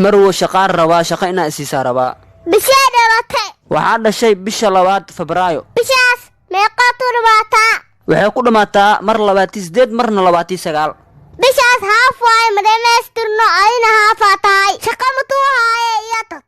Marwo, shaqaan rabaa, shaqo inaa isiisaa rabaa. Bishee dhalatay? Waxaa dhashay bisha 2 Febraayo. Bishaas meeqaad u dhamaataa? Waxay ku dhammaataa mar 28, marna 29. Bishaas haaf waaye, ma dhammaystirno, adina haafaa tahay. Shaqa matuu haaye iyo tag.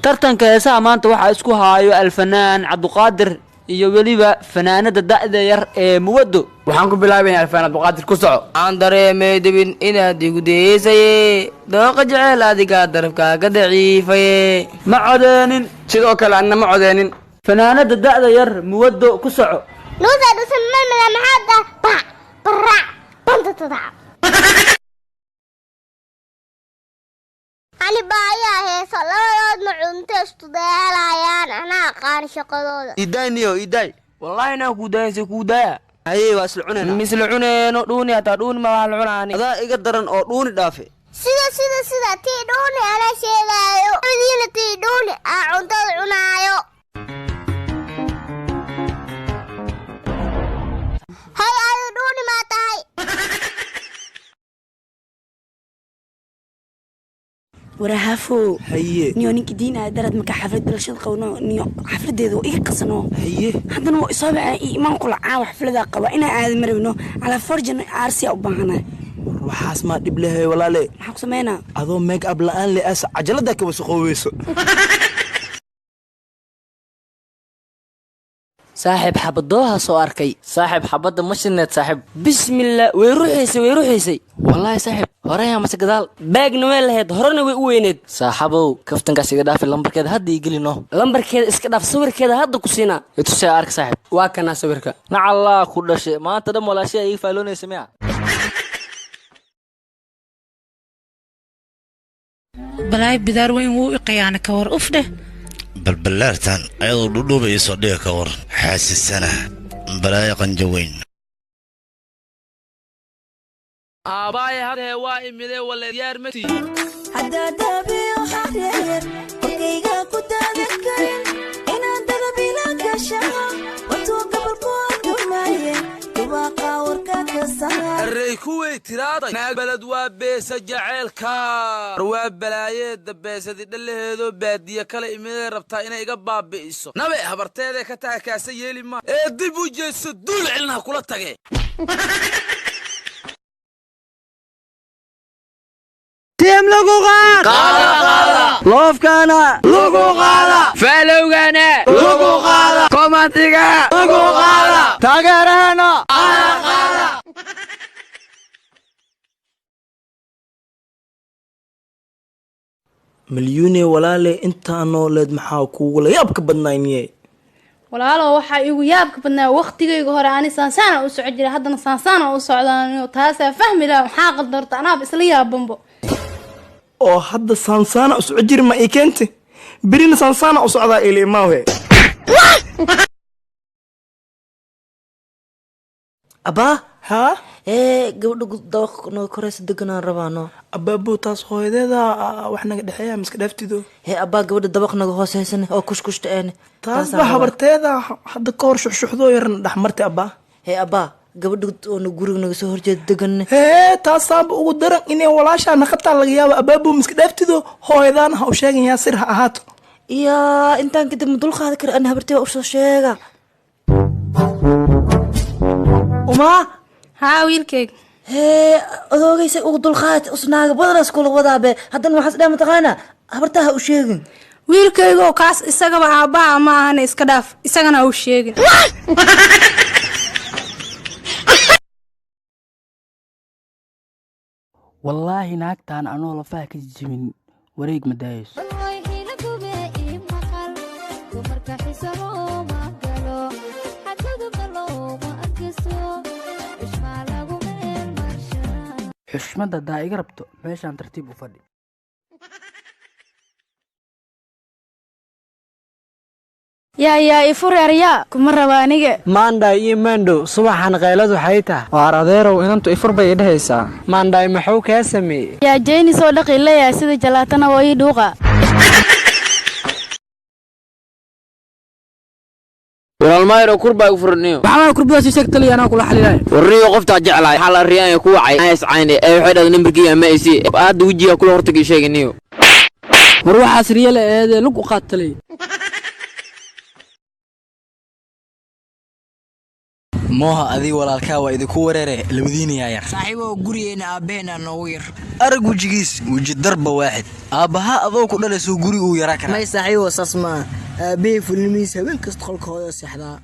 Tartanka heesaha maanta waxaa isku haayo alfanaan Cabduqaadir iyo weliba fanaanada da'da yar ee Muwaddo. Waxaan ku bilaabaynaa alfaan Abduqaadir, ku soco. Aan dareemay debin inaad igu dayeysaye, dooqa jecel adigaa darafkaaga daciifaye. Ma codeenin. Sidoo kale anna ma codeenin. Fanaanada da'da yar Muwaddo, ku soco. Nuusa dhusan malmala maxaad bac barac bantatadac ani baayaa heeso labadoodna cunto isku dayaalayaan, anaa aqaan shaqadooda. Idaay niyo, idaay. Wallaahi inaan kuu daayanse kuu daaya. Haye, waa isla cunayna. Misla cuneeno dhuuni, hataa dhuuni ma wax la cunaani. Adaa iga daran oo dhuuni dhaafe. Sida tii dhuuni ana sheegaayo, labadiina tii dhuuni aa cuntada cunaayo. Hay, adi dhuuni maa tahay? Warahafo. Haye. Niyo ninki diinaya darad marka xaflad dhalashada qabno, niyo xafladeeda waa iga qasano. Haye. Haddana waa isoo baxeen iyo imaan kula caawa xafladaa qaba inaa aada marabno calaa forjan aarsiya u baahanahay. Waxaas maa dhib lehay, walaale? Maxaa ku sameynaa? Adoo make up la'aan le as cajalada ka wasaqoobeyso. Saaxiib, xabadooha soo arkay. Saaxiib, xabadda ma shineed, saaxiib? Bismillah, way ruxaysay, way ruxaysay. Wallaahi saaxiib, horeya mase gadaal? Baagna way lahayd, horena way u weyneed. Saaxabow, kaftankaas iga dhaafi, lambarkeeda hadda ii gelino. Lambarkeeda iska dhaaf, sawirkeeda hadda ku siinaa. Itusee ark, saaxiib. Waa kanaa sawirka. Nacallaa ku dhashay, maanta dhan walaashay iga faaloonaysa miya? Balaay bidaar weyn wuu i khiyaana, ka war uf dheh. Balballaartan ayadoo dhudhuuba iisoo dhiga, ka war xaasisana balaayo qanjo weyn. Aabbaay, hadhee waa imidee wale diyaar ma tii? Haddaadabiyo xareer korkayga ku daadan karin inaad dalabila gashaa watuu gobolku adumaye dubaaqa warka ka saar. Array kuway tiraaday naag baled waa beesa jaceylka, waa balaayeedda beesadi dhalaheedoo baadiye kale imidee rabtaa inay iga baabi'iso. Nabe habarteeday ka tahay, kaasa yeeli maa ee dib u jeedso, duul celina kula tage. Tiim lagu qaad, loofkaana lagu qaada, faalowgana lagu qaada, komantiga lagu qaada, taageeraheena. Malyuune walaale, intaa nooleed maxaa kuugula yaabka badnaayniye? Walaalo, waxaa iigu yaabka badnaa waqtigayga hore ani saansaana u soco jiray, haddana saansaana u socdaaniyo, taasaa fahmi laha maxaa qaldarta, anaaba isla yaabanbo. Oo hadda saansaana u soco jiri ma ii keente, berina saansaana u socdaa ili imaawe. Abbaa. Haa. Ee gabadha dabaqa noo koreysa deganaan rabaano. Abaabo, taas hooyadeeda wax naga dhexeeya miska dhaaftido. Hee abbaa, gabadha dabaq naga hooseysan oo kushkushta een. Taas ba habarteeda hadda ka hor shuxshuxdoo yarna dhexmartay, abbaa. Hee abbaa, gabadha oo guriga naga soo horjeeda degan. Hee, taasaaba ugu daran inay walaashaa naqataa laga yaaba. Abaabo, miska dhaaftido, hooyadaana ha u sheegan, yaa sir ha ahaato. Iyaa, intaan kadib ma dulqaadi kara ani, habartee waa usoo sheega umaa. Haa wiilkeyga. Hee odoogaysa ugu dulqaad usnaaga badanaas kula wadaabe, haddana waxaas dhaa mataqaana habartaa ha u sheegin. Wiilkaygo, kaas isagaba aabbaha ma ahane, iska dhaaf, isagana ha u sheegin. Wallaahi naagtaan anoo lafaha ka jijibin wareeg ma daayayso. Xushmadda haddaa iga rabto, meeshaan tartiib u fadhi. Yaa yaa ifureer, yaa kuma raba aniga. Maandhay iyo maandhow, subaxan qayladu waxay tahay? Waar adeerow, inantu ifur bay idhahaysaa. Maandhay maxuu kaa sameeyey? Yaa jeyni soo dhaqi leeyahay, sida jalaatana waa ii dhuuqa. Walaal. Ilmaayro kurbaa igu furaniyo. Maxaa kurbadaas sheeg taliya, anaa kula xaliilaya. Warniyo, qoftaa jeclahay xal arriyaan ku wacay is cayne ee waxay dhahday nambarkiiga ma isi hadda wejiga kula hortagii sheeganiyo. War waxaas riyale eedee lug u qaad taliya. Mooha, adiga walaalkaa waa idinku wareere, labadiinayaa yar. Saaxiibow, gurigeenna aabbaheena noogu yar. Arag wejigiis, weji darba waaxid. Aabbaha adoo ku dhalaysoo guri uu yaraa karaa. May saaxiibow, saas maa. Aabbahay fulnimihiisa habeen kasta qolka hooyo seexdaa.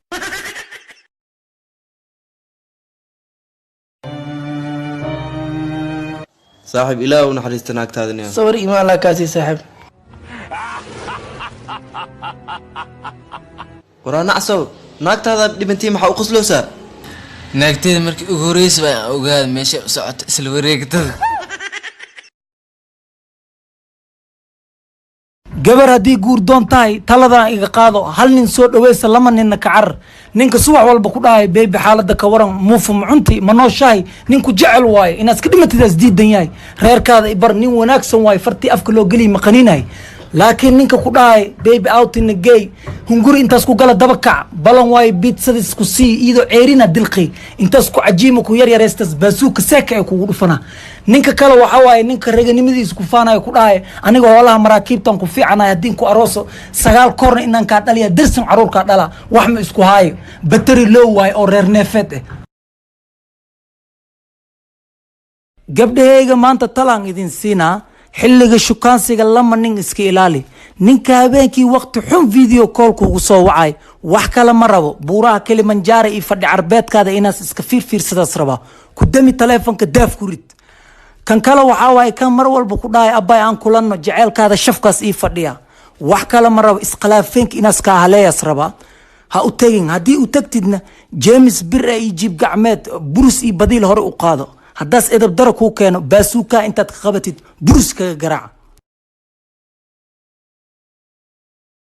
Saaxiib, ilaah u naxariista naagtaadina. Sawir imaan laa kaasi, saaxiib. Waraa nacsow, naagtaada dhibantay, maxaa u qosloosaa? Naagteeda markii ugu horreysa baan ogaada meesha u socoto isla wareegtada. Gabar haddii guur doon tahay, taladan iga qaado: hal nin soo dhaweysa, lama ninna ka carar. Ninka subax walba ku dhahay "Baby, xaaladda ka waran, muufu ma cunti, ma nooshahay?" Ninku jecel waaye, inaad iska dhimatidaas diidan yahay. "Reerkaada ibar," nin wanaagsan waaye, fartii afka loo geliy maqaniinahay. Laakiin ninka ku dhahay "Baby, outing gay," hunguri intaas ku gala, daba kac, balan waaye, biitsadis ku sii iyadoo ceerina dilqi, intaas ku cajiima, ku yaryareystas, baasuuka seeka ay kugu dhufanaa. Ninka kale waxaa waaye ninka raganimadiisa ku faanayo, ku dhahay "Aniga hoolaha maraakiibtan ku fiicanahay, haddii ku arooso 9 korna inaan kaa dhaliya, darsan caruurkaa dhala." Wax ma isku haayo, bateri loo waayo oo reer neefeed ah. Gabdhahayga, maanta talaan idin siinaa: xilliga shukaansiga lama nin iska ilaali. Ninka habeenkii waqti xun video call kugu soo wacay, wax kale ma rabo, buuraha Kilimanjaro iyo fadhi carbeedkaada inaas iska fiirfiirsadaas rabaa. Ku dami taleefonka, daaf ku rid. Kan kale waxaa waaye kan mar walba ku dhahay "Abbay, aan kulanno, jaceylkaada shafkaas ii fadhiya." Wax kale ma rabo, iskhilaafeenka inaas kaa haleeyaas rabaa. Ha u tegin. Haddii u tagtidna, James bir iyo jiib gacmeed, burus iyo badiil hore u qaado. Haddaas edab dara kuu keeno, baasuukaa intaad ka qabatid burus kaga garaaca.